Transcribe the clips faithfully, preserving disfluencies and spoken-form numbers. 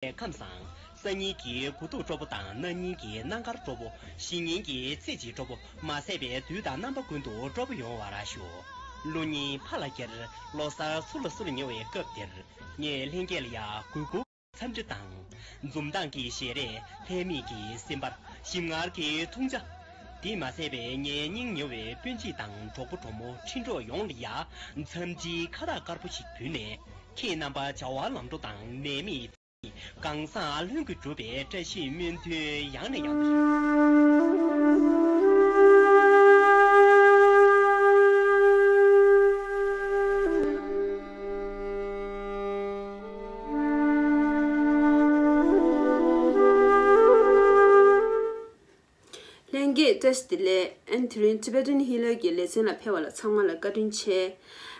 ཁམས་བཟང་། སང་ཉིན་གྱི་དགུ་ཐུག་སྤྲོ་པོ་དང་གནངས་ཉིན་གྱི་གནམ་གང་སྤྲོ་པོ། གཞེས་ཉིན་གྱི་ཚེས་གཅིག་སྤྲོ་པོ། མ་ཟད་པའི་དུས་དང་རྣམ་པ་ཀུན་ཏུ་སྤྲོ་པོ་ཡོང་བར་ཤོག་ཀླུ་གཉན་ཕ་ལ་འཁྱེར། ལོ་གསར་ཚུར་ལ་བསུ་ལ་ཉེ་བའི་སྐབས་འདིར། ངས་ལྷན་རྒྱས་ལ་ཡང་གུས་བཀུར། འཚམས་འདྲི་དང་། འཛུམ་མདངས་ཀྱི་ཞལ་རས། ལྷད་མེད་ཀྱི་སེམས་པ། ཞིམ་མངར་གྱི་འཐུང་ཇ། དེས་མ་ཟད་པའི་ངའི་སྙིང་ཉེ་བའི་སྤུན་མཆེད་དང་གྲོགས་པོ་གྲོགས་མོ་འཕྲིན་གྲོགས་ཡོངས་ལ་ཡང་འཚམས་འདྲིའི་ཁ་བཏགས་དཀར་པོ་ཞིག་ཕུལ་ནས། ཁྱེད་རྣམ་པ་བྱ་བ་ལམ་འགྲོ་དང་ནད་མེད། གང་བཟང་ལྷུན་གྱིས་གྲུབ་པའི་བཀྲ་ཤིས་སྨོན་འདུན་ཡང་ནས་ཡང་དུ་ཞུ། ལྷན་རྒྱས་བཀྲ་ཤིས་བདེ་ལེགས། ཨན་དེ་རིང་Tibetan Healer གྱི་ལེ་ཚན་ལ་ཕེབས་པ་ལ་ཚང་མ་ལ་བཀའ་དྲིན་ཆེ།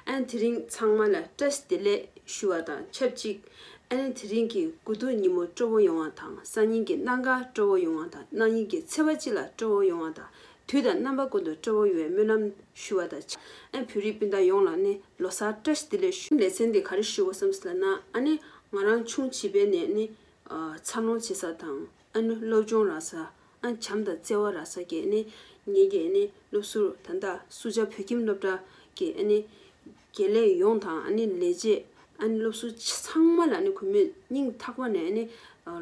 ཨན་དེ་རིང་ཚང་མ་ལ་བཀྲ་ཤིས་བདེ་ལེགས་ཞུ་བ་དང་ཆབས་ཅིག་ཨ་ནི་དེ་རིང་གི་དགུ་ཐུག་ཉིན་མོ་སྤྲོ་བོ་ཡོང་བ་དང་། སང་ཉིན་གྱི་གནམ་གང་སྤྲོ་བོ་ཡོང་བ་དང་། གནངས་ཉིན་གྱི་ཚེས་པ་གཅིག་ལ་སྤྲོ་བོ་ཡོང་བ་དང་། དུས་དང་རྣམ་པ་ཀུན་ཏུ་སྤྲོ་བོ་ཡོང་བའི་སྨོན་ལམ་ཞུ་བ་དང་། ཨ་བོད་རིགས་སྤུན་ཟླ་ཡོངས་ལ་ནི་ལོ་གསར་བཀྲ་ཤིས་བདེ་ལེགས་ཞུ། ལེ་ཚན་འདི་ག་རེ་ཞུ་དགོས་བསམ་སོང་ལབ་ན། ཨ་ནི་ང་རང་ཆུང་བྱིས་པའི་ནས་ནི་འཚར་ལོངས་བྱེད་ས་དང་། ཨ་ནི་སློབ་སྦྱོང་རག་ས། ཨ་བྱམས་དང་བརྩེ་བ་རག་ས་གི་ཨ་ནི་ངེད་ཀྱི་ཨ་ནི་སློབ་ཟུར་ད་ལྟ་སུ་ཇཱ་བོད་ཁྱིམ་སློབ་གྲྭ་གི་ཨ་ནི་དགེ་ལས་ཡོངས་དང་། ཨ་ནི་ལས་བྱེད། ཨ་ནི་སློབ་ཟུར་ཚང་མ་ལ་ཨ་ནི་གུས་མོས་སྙིང་ཐག་པ་ནས་ཨ་ནི་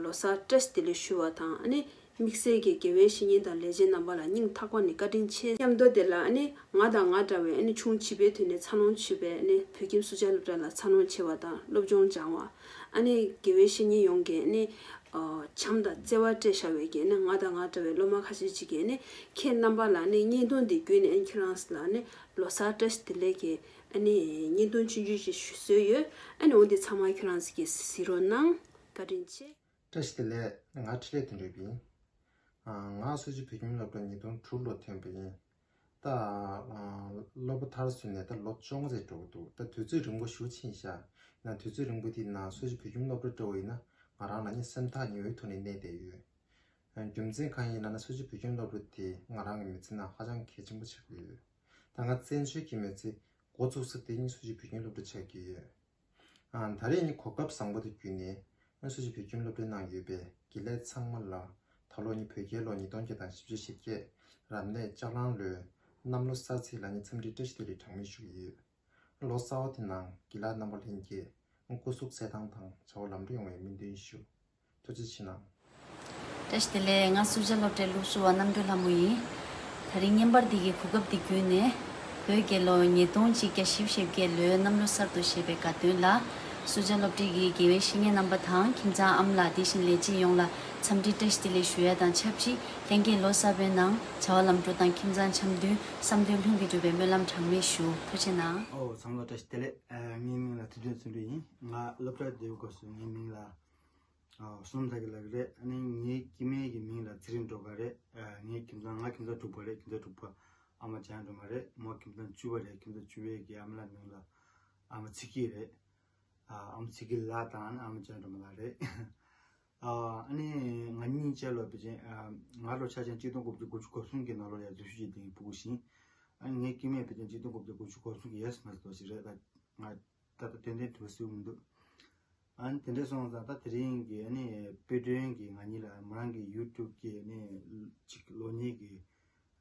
ལོ་གསར་བཀྲ་ཤིས་བདེ་ལེགས་ཞུ་བ་དང་། ཨ་ནི་དམིགས་བསལ་གྱི་དགེ་བའི་བཤེས་གཉེན་དང་ལས་བྱེད་རྣམ་པ་ལ་སྙིང་ཐག་པ་ནས་བཀའ་དྲིན་ཆེ། མཉམ་དུ་དེ་ལ་ཨ་ནི་ང་དང་ང་འདྲ་བའི་ཨ་ནི་ཆུང་བྱིས་པའི་དུས་ནས་འཚར་ལོངས་བྱས་པའི་ཨ་ནི་བོད་ཁྱིམ་སུ་ཇཱ་སློབ་གྲྭ་ལ་འཚར་ལོངས་བྱས་པ་དང་སློབ་སྦྱོང་སྦྱང་བ། ཨ་ནི་དགེ་བའི་བཤེས་གཉེན་ཡོངས་ཀྱིས་ཨ་ནི་བྱམས་དང་བརྩེ་བ་སྤྲད་བཞག་པའི་གི་ཨ་ནི་ང་དང་ང་འདྲ་བའི་སློབ་མ་ཁ་ཤས་ཅིག་གིས་ཨ་ནི་ཁྱེད་རྣམ་པ་ལ་ཨ་ནི་བརྙན་ཐུང་འདི་བརྒྱུད་ནས་ཨ་ནི་ཁྱེད་རང་ལ་ཨ་ནི་ལོ་གསར་བཀྲ་ཤིས་བདེ་ལེགས་ཀྱི་ཨ་ནི་བརྙན་ཐུང་ཆུང་ཆུང་ཞིག་བཟོས་ཡོད། ཨ་ནི་འོ་འདི་ཚང་མ་ཁྱེད་རང་ཚོ་གིས་གཟིགས་རོགས་གནང་། བཀའ་དྲིན་ཆེ། བཀྲ་ཤིས་བདེ་ལེགས། ང་འཕྲིན་ལས་དོན་གྲུབ་ཡིན། ང་སུ་ཇཱ་བོད་ཁྱིམ་སློབ་གྲྭ་ཉིས་སྟོང་དྲུག་ལོ་ཐོན་པ་ཡིན། ད་སློབ་གྲྭ་མཐར་སོན་ནས་ད་ལོ་བཅོ་ལྔ་ཙམ་འགྲོ་གི་འདུག་ད་དུས་ཚོད་རིང་པོ་ཞེ་པོ་ཕྱིན་ཤག་ཡིན་ནའང་དུས་ཚོད་རིང་པོ་དེའི་ནང་སུ་ཇཱ་བོད་ཁྱིམ་སློབ་གྲྭ་འདྲ་བོ་ཡིན་ན་ང་རང་ལ་ནི་སེམས་ཐག་ཉེ་བོའི་ཐོག་ནས་གནས་བསྡད་ཡོད། རྒྱུ་མཚན་གང་ཡིན་ལབ་ན་སུ་ཇཱ་བོད་ཁྱིམ་སློབ་གྲྭ་དེ་ང་རང་གི་མི་ཚེ་ནང་ཧ་ཅང་གལ་ཆེན་པོ་ཆགས་ཀྱི་ཡོད། ད་ང་བཙན་བྱོལ་གྱི་མི་ཚེ་འགོ་བཙུགས་ས་དེ་ནི་སུ་ཇཱ་བོད་ཁྱིམ་སློབ་གྲྭ་ཆགས་ཀྱི་ཡོད། ཨ། ད་རེས་ནི་གོ་སྐབས་བཟང་པོ་དེ་བརྒྱུད་ནས་ཨ་སུ་ཇཱ་བོད་ཁྱིམ་སློབ་གྲྭའི་ནང་ཡོད་པའི་དགེ་ལས་ཚང་མ་ལ་ད་ལོ་ནི་བོད་རྒྱལ་ལོ་ཉིས་སྟོང་བརྒྱ་དང་བཞི་བཅུ་ཞེ་བརྒྱད། རབ་གནས་ལྕགས་གླང་ལོའི་གནམ་ལོ་གསར་ཚེས་ལ་ནི་འཚམས་འདྲི་བཀྲ་ཤིས་བདེ་ལེགས་གྲངས་མེད་ཞུ་གི་ཡོད། ལོ་གསར་བ་དེ་ནང་དགེ་ལགས་རྣམ་པ་ལྷན་རྒྱས་སྐུ་གཟུགས་གསལ་ཐང་དང་བྱ་བ་ལམ་འགྲོ་ཡོང་བའི་སྨོན་འདུན་ཞུ། ཐུགས་རྗེ་ཆེ་གནང་། བཀྲ་ཤིས་བདེ་ལེགས། ང་སུ་ཇཱ་སློབ་གྲྭའི་སློབ་ཟུར་བ་རྣམ་གྲོལ་ལྷ་མོ་ཡིན། ད་རིང་བརྙན་པར་འདི་གི་གོ་སྐབས་འདི་བརྒྱུད་ནས་བོད་རྒྱལ་ལོ་ཉིས་སྟོང་གཅིག་བརྒྱ་བཞི་བཅུ་ཞེ་བརྒྱད་ལོའི་གནམ་ལོ་གསར་དུ་བཞད་པའི་དགའ་སྟོན་ལ་སུ་ཇཱ་སློབ་གྲྭའི་གི་དགེ་བའི་བཤེས་གཉེན་རྣམ་པ་དང་ཁྱིམ་ཚང་ཨ་མ་ལགས་དེ་བཞིན་ལས་བྱེད་ཡོངས་ལ་འཚམས་འདྲི་བཀྲ་ཤིས་བདེ་ལེགས་ཞུ་ཡ་དང་ཆབས་ཅིག་ལྷན་རྒྱས་ལོ་གསར་པའི་ནང་བྱ་བ་ལམ་འགྲོ་དང་ཁྱིམ་ཚང་འཆམ་མཐུན་བསམ་དོན་ལྷུན་གྱིས་འགྲུབ་པའི་སྨོན་ལམ་གྲངས་མེད་ཞུ། ཐུགས་རྗེ་གནང་། ཨོ་ཚང་མ་ལ་བཀྲ་ཤིས་བདེ་ལེགས། ཨ་ངའི་མིང་ལ་ཐུབ་བསྟན་བརྩོན་འགྲུས་ཡིན། ང་སློབ་གྲྭ་འདིའི་སྐབས་སུ་ངའི་མིང་ལ་ཨ་བསོད་ནམས་དར་རྒྱས་ལགས་རེད། ཨ་ནི་ངའི་སྐྱེ་དམན་གྱི་མིང་ལ་ཚེ་རིང་སྒྲོལ་དཀར་རེད། ཨ་ངའི་ཁྱིམ་ཚང་ང་ཁྱིམ་ཚང་དྲུག་པ་རེད། ཁྱིམ་ཚང་དྲུག་པ་ཨ་མ་འཇམ་དབྱངས་སྒྲོལ་མ་རེད། མོ་ཁྱིམ་ཚང་བཅུ་པ་རེད། ཁྱིམ་ཚང་བཅུ་པའི་གི་ཨ་མ་ལགས་མིང་ལ་ཨ་མ་ཚེ་སྐྱིད་རེད། ཨ་ཨ་མ་ཚེ་སྐྱིད་ལགས་དང་ཨ་མ་འཇམ་དབྱངས་སྒྲོལ་མ་ལགས་རེད། ཨ་ཨ་ནི་ང་གཉིས་ཆ་ལོ་ཕལ་ཆེར་ཨ་ང་ལོ་ཆ་ཆེན་གཅིག་སྟོང་དགུ་བརྒྱ་དགུ་བཅུ་གོ་གསུམ་གྱི་ནང་ལོ་ལ་འཛུལ་ཞུགས་བྱས་བསྡད་མཁན་ཕྲུ་གུ་ཞིག་ཡིན། ཨ་ནི་ངའི་སྐྱེ་དམན་ཕལ་ཆེར་གཅིག་སྟོང་དགུ་བརྒྱ་དགུ་བཅུ་གོ་གསུམ་གྱི་ཡས་མ་ཟེར་བ་ཞིག་རེད། ད་ང་ད་ལྟ་ཏན་ཏན་དྲི་བ་ཟེར་གྱི་མི་འདུག་ཨ་ནི་དེ་འདྲ་སོང་ཙང་ད་དེ་རིང་གི་ཨ་ནི་དཔེ་སྐྲུན་གྱི་ང་གཉིས་ལ་མོ་རང་གི་ཡུ་ཊུབ་གི་ཨ་ནི་ཅིག་གློག་བརྙན་གྱི་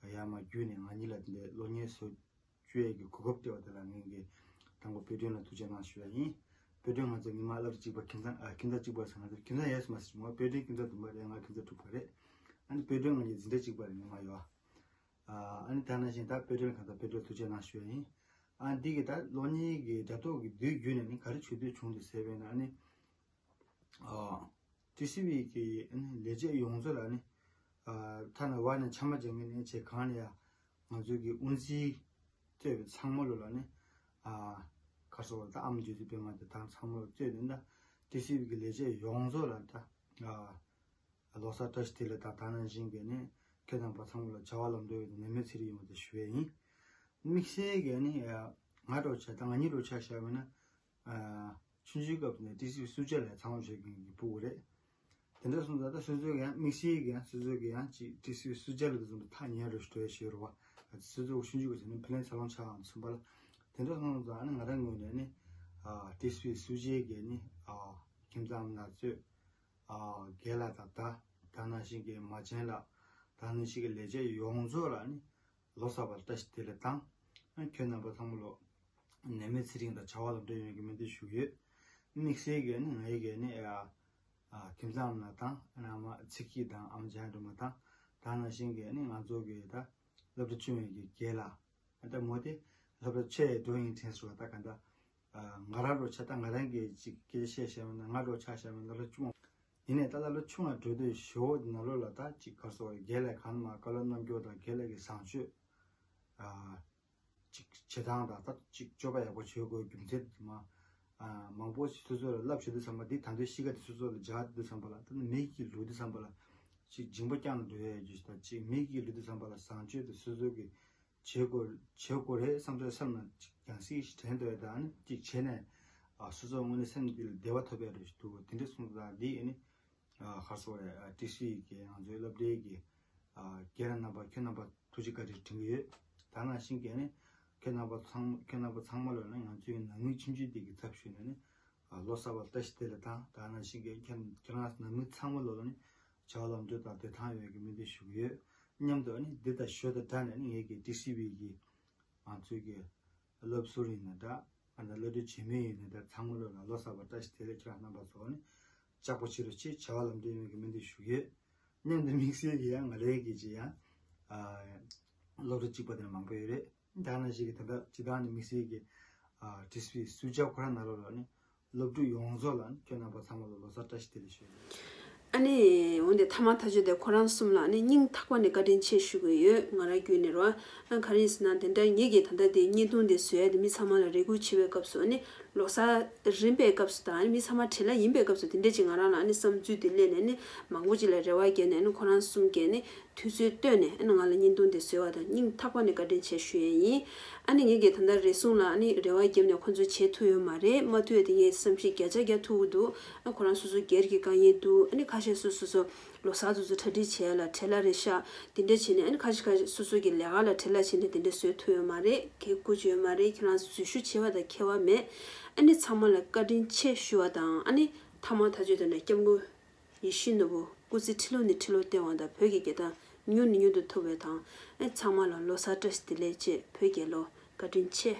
ཡར་མར་བརྒྱུད་ནས་ང་གཉིས་ལ་དེ་འདྲའི་གློག་བརྙན་བཟོ་བཅུག་ཡས་ཀྱི་གོ་སྐབས་སྤྲད་པ་དེ་ལ་ངས་ཀྱི་དང་པོ་དཔེ་སྐྲུན་ལ་ཐུགས་རྗེ་གནང་ཞུ་ཡ་ཡིན། དཔེ་སྐྲུན་ང་ཚོ་ཉི་མ་སློབ་གྲྭ་གཅིག་པ་ཁྱིམ་ཚང་ཨ་ཁྱིམ་ཚང་གཅིག་པ་ཟེར་ང་ཚོ་ཁྱིམ་ཚང་ཡས་མ་ཟེར་མོ་དཔེ་སྐྲུན་ཁྱིམ་ཚང་བདུན་པ་རེད། ང་ཁྱིམ་ཚང་དྲུག་པ་རེད། ཨ་ནི་དཔེ་སྐྲུན་ང་གཉིས་འཛིན་གྲྭ་གཅིག་པ་རེད། ཉི་མ་ཡོད། ཨ་ནི་ད་ནང་བཞིན་ད་དཔེ་སྐྲུན་གང་ལྟར་དཔེ་སྐྲུན་ཐུགས་རྗེ་གནང་ཞུ་ཡ་ཡིན། ཨ་འདི་གི་ད་གློག་བརྙན་གྱི་དྲ་ཐོག་གི་དུས་བརྒྱུད་ནས་ནི་ག་རེ་བྱེད་འདོད་བྱུང་འདུག་ཟེར་བས་ན་ཨ་ནི། ཨ་ཊི་སི་ཝི་གི་ཨ་ནི་ལས་བྱེད་ཡོངས་རྫོགས་ལ་ཨ་ནི། ཨ་ཐ་ན་བར་ནས་འཆམ་པ་རྒྱག་མཁན་ནི་བྱས་གང་ལ་ཡ་ང་ཚོའི་གི་དབུ་འཛིན་གཙོས་པའི་ཚང་མ་ལོ་ལ་ཨ་ནི། ཨ་ག་རེ་ཟེར་ད་ཨ་མ་རྗེ་བཙུན་པད་མ་དེ་དང་ཚང་མ་ལོ་གཙོས་ནས་ད་ཊི་སི་ཝི་གི་ལས་བྱེད་ཡོངས་རྫོགས་ལ་ད་ཨ། ལོ་གསར་བཀྲ་ཤིས་བདེ་ལེགས་དང་ད་ནང་བཞིན་གྱི་ནི་ཁྱེད་རྣམ་པ་ཚང་མ་ལ་བྱ་བ་ལམ་འགྲོ་ཡོང་བའི་ནད་མེད་ཚེ་རིང་ཡོང་བ་དེ་ཞུ་ཡས་ཡིན། དམིགས་བསལ་གྱི་ནི་ང་འདྲ་བོ་ཆ་ད་ང་གཉིས་འདྲ་བོ་ཆ་བཞག་པ་ན་ཆུང་ཆུང་སྐབས་ནས་ཊི་སི་ཝི་སུ་ཇཱ་ལ་ཚང་མ་བྱེད་མཁན་གྱི་ཕྲུ་གུ་རེད། དེ་འདྲ་སོང་ཙང་ད་སོ་སོ་གི་ཡང་དམིགས་བསལ་གྱི་ཡང་སོ་སོ་གི་ཡང་ཅིག་ཊི་སི་ཝི་སུ་ཇཱ་ལ་དེ་ཚོ་ཐག་ཉེ་རུ་འགྲོ་ཡ་ཞིག་རེད་བ། སོ་སོ་ཆུང་ཆུང་སྐབས་ནས་ཕི་ལན་འཚར་ལོངས་ཆགས་ཡོང་མཚོན་པ་ལ་དེ་འདྲ་སོང་ཙང་ནི་ང་རང་ངོས་ནས་ནི་ཊི་སི་ཝི་སུ་ཇཱ་གི་ནི་ཁྱིམ་ཚང་ནང་གཙོས། ཨ་རྒན་ལགས་དང་ད་ད་ནང་བཞིན་གྱི་མ་བྱན་ལགས། ད་ནང་བཞིན་གྱི་ལས་བྱེད་ཡོངས་རྫོགས་ལ་ནི་ལོ་གསར་པ་བཀྲ་ཤིས་བདེ་ལེགས་དང་། ཨ་ཁྱོད་རྣམ་པ་ཚང་མ་ལོ་ནད་མེད་ཚེ་རིང་དང་བྱ་བ་ལམ་འགྲོ་ཡོང་གི་སྨོན་འདུན་ཞུ་གི་ཡོད། དམིགས་བསལ་གྱི་ནི་ང་ཡི་གི་ནི་ཨ་ཨ་ཁྱིམ་ཚང་ནང་དང་ཨ་ནི་ཨ་མ་ཚེ་སྐྱིད་དང་ཨ་མ་འཇམ་དབྱངས་སྒྲོལ་མ་དང་། ད་ནང་བཞིན་གྱི་ནི་ང་ཚོ་གི་ད་སློབ་གྲྭ་བཅུ་པའི་གི་རྒན་ལགས། ད་མོ་དེ་སློབ་གྲྭ་ཆེ་འགྲོ་ཡིན་དྲན་སོང་། ད་ག་འདྲ། ང་རང་རོ་ཆ་ད་ང་རང་གི་ཅིག་སྐད་ཆ་བཤད་བཤད་མ་ན་ང་རོ་ཆ་བཤད་མ་ན་སློབ་ཆུང་། ཡིན་ནའི་ད་ལ་སློབ་ཆུང་ལ་འགྲོ་དུས་ཞོ་ནང་ལོགས་ལ་ད་ཅིག་གར་སོགས་རྒན་ལགས་གང་མ་བཀའ་སློབ་རྣམ་འགྱུར་དང་རྒན་ལགས་ཀྱི་བཟང་སྤྱོད་ཨ་ཅིག་བྱེད་སྟངས་དང་ད་ཅིག་སྤྱོད་པ་ཡག་པོ་བྱེད་དགོས་རྒྱུ་མཚན་དེ་མ་ཨ་མང་པོ་ཞིག་སོ་སོ་ལ་བསླབ་བྱེད་དུས་ཙམ་པ་འདི་ད་འདོད་གཤིས་ཀ་དེ་སོ་སོ་ལ་འཇགས་དུས་ཙམ་པ་ལ་ད་ནི་མི་གི་ལུས་དུས་ཙམ་པ་ལ་ཅིག་སྦྱིན་པ་བསྐྱངས་ནས་འགྲོ་ཡ་ཡོད་ཀྱི་ད་ཅིག་མི་གི་ལུས་དུས་ཙམ་པ་ལ་བཟང་སྤྱོད་དེ་སོ་སོ་གི་བྱེད་དགོས་བྱེད་དགོས་རེད་བསམ་ཚོད་སེམས་ལ་ཅིག་ཡང་སྲིད་ཞིག་དྲན་འདོད་དང་ནི་ཅིག་བྱས་ནས་ཨ་སོ་སོ་དངོས་གནས་སེམས་འདི་ལ་བདེ་བ་ཐོབ་ཡ་རེད་ཞིག་འདུག་དེ་འདྲ་སོང་ཙང་འདི་ཨ་ནི་ཨ་ཧར་སོ་རེད། ཨ་ཏི་སི་ཡི་གི་ང་ཚོའི་སློབ་གྲྭའི་གི་ཨ་རྒན་རབས་རྣམ་པ་ཁྱོད་རྣམ་པ་ཐུགས་རྗེ་བཀའ་དྲིན་དྲན་གྱི་ཡོད། ད་ནང་བཞིན་གྱི་ནི་ཁྱོད་རྣམ་པ་ཚང་ཁྱོད་རྣམ་པ་ཚང་མ་ལ་ནི་ང་ཚོའི་ནང་མི་ཆུང་ཆུང་དེ་གི་ཚབ་ཞུས་ནས་ནི་ཨ་ལོ་གསར་པ་བཀྲ་ཤིས་བདེ་ལེགས་དང་ད་ནང་བཞིན་གྱི་ཁྱོད་ཁྱོད་རང་ནང་མི་ཚང་མ་ལོ་ལ་ནི་བྱ་བ་ལམ་འགྲོ་དང་བདེ་ཐང་ཡོང་བའི་སྨོན་འདུན་ཞུ་གི་ཡོད། མཉམ་དུ་ཨ་ནི་འདི་དང་ཞོ་དང་སྦྲགས་ནས་ནི་ངེད་ཀྱི་ཏི་སི་བི་གི་ང་ཚོའི་གི་སློབ་ཟུར་ཡིན་ན་འདྲ། ཨ་ནི་སློབ་གྲྭའི་བྱེད་མི་ཡིན་ན་འདྲ། ཚང་མ་ལོ་ལ་ལོ་གསར་པ་བཀྲ་ཤིས་བདེ་ལེགས། ཁྱེད་རང་རྣམ་པ་ཚོ་ནི་ལྕགས་པོ་ཆེ་རུ་ཆེ་བྱ་བ་ལམ་འགྲོ་ཡོང་བའི་སྨོན་འདུན་ཞུ་གི་ཡོད། མཉམ་དུ་དམིགས་བསལ་གྱི་ཡང་ང་རའི་གི་ཅི་ཡང་ཨ་སློབ་གྲྭ་གཅིག་པ་དེ་མང་པོ་ཡོད་རེད། ད་ནང་བཞིན་གྱི་ད་ལྟ་སྤྱི་བཏང་ནི་དམིགས་བསལ་གྱི་ཨ་ཏི་སི་བི་སུ་ཇ་ཁོ་རང་ནང་ལོགས་ལ་ནི་སློབ་ཕྲུག་ཡོངས་རྫོགས་ལ་ནི་ཁྱོད་རྣམ་པ་ཚང་མ་ལ་ལོ་གསར་བཀྲ་ཤིས་བདེ་ལེགས་ཞུ་ཡོད། ཨ་ནི་འོན་ཏེ་ཐ་མ་ཐག་ཆོད་དེ་ཁོ་རང་གསུམ་ལ་ནི་སྙིང་ཐག་པ་ནས་བཀའ་དྲིན་ཆེ་ཞུ་གི་ཡོད། ང་རང་བརྒྱུད་ནས་རོ། ཨ་ག་རེ་ཡིན་ཟེར་ན་དེ་འདྲ་ངེད་ཀྱིས་ད་ལྟ་དེ་བརྙན་ཐུང་དེ་བཟོ་ཡ་དེ་མི་ཚང་མ་ལ་རེ་སྐུལ་བྱེད་པའི་སྐབས་སུ་ཨ་ནི་ལོ་གསར་རིམ་པའི་སྐབས་སུ་དང་ཨ་ནི་མི་ཚང་མ་བྲེལ་བ་ཡིན་པའི་སྐབས་སུ་དེ་འདྲ་ཅིག་ང་རང་ལ་ཨ་ནི་བསམ་ཚུལ་དེ་གླེང་ནས་ཨ་ནི་མང་པོ་ཅིག་ལ་རེ་བ་བརྒྱབ་ནས་ཨ་ནི་ཁོ་རང་གསུམ་གྱིས་ཨ་ནི། དུས་ཚོད་བཏོན་ནས་ཨ་ནི་ང་ལ་བརྙན་ཐུང་དེ་བཟོས་པ་དང་སྙིང་ཐག་པ་ནས་བཀའ་དྲིན་ཆེ་ཞུ་ཡས་ཡིན། ཨ་ནི་ངེད་ཀྱིས་ད་ལྟ་རེ་ཟུང་ལ་ཨ་ནི་རེ་བ་བརྒྱབ་ནས་ཁོང་ཚོས་བྱེད་ཐུབ་ཡོད་མ་རེད། མ་ཐུབ་ཡས་དེ་ངས་བསམ་ཤེས་བརྒྱ་ཆ་བརྒྱ་ཐུབ་ཀྱི་འདུག་ཨ་ཁོ་རང་སོ་སོ་སྒེར་གྱི་དཀའ་ངལ་འདུག་ཨ་ནི་ཁ་ཤས་སོ་སོ་སོ་ལོ་གསར་དུས་ཚོད་གྲ་སྒྲིག་བྱས་ལ་བྲེལ་བ་རེད་ཤག་དེ་འདྲ་བྱས་ནས་ཨ་ནི་ཁ་ཤས་ཁ་ཤས་སོ་སོ་གི་ལས་ཀ་ལ་བྲེལ་བ་བྱས་ནས་དེ་འདྲ་བཟོས་ཐུབ་ཡོད་མ་རེད། གལ་དགོས་ཀྱི་ཡོད་མ་རེད། ཁྱེད་རང་ཚོས་འཛུལ་ཞུགས་བྱས་པ་དང་ཁྱད་པར་མེད། ཨ་ནི་ཚང་མ་ལ་བཀའ་དྲིན་ཆེ་ཞུ་བ་དང་ཨ་ནི་ཐ་མ་ཐག་ཆོད་དེ་ནས་སྐྱབས་མགོན་ཡིད་བཞིན་ནོར་བུ་སྐུ་ཚེ་ཁྲི་ལོ་ནས་ཁྲི་ལོ་བརྟན་པ་དང་བོད་ཀྱི་རྒྱལ་དར་མྱུར་ནས་མྱུར་དུ་ཐོབ་པའི་དང་། ཨེ་ཚང་མ་ལ་ལོ་གསར་བཀྲ་ཤིས་བདེ་ལེགས་བཅས་བོད་རྒྱལ་ལོ། བཀའ་དྲིན་ཆེ།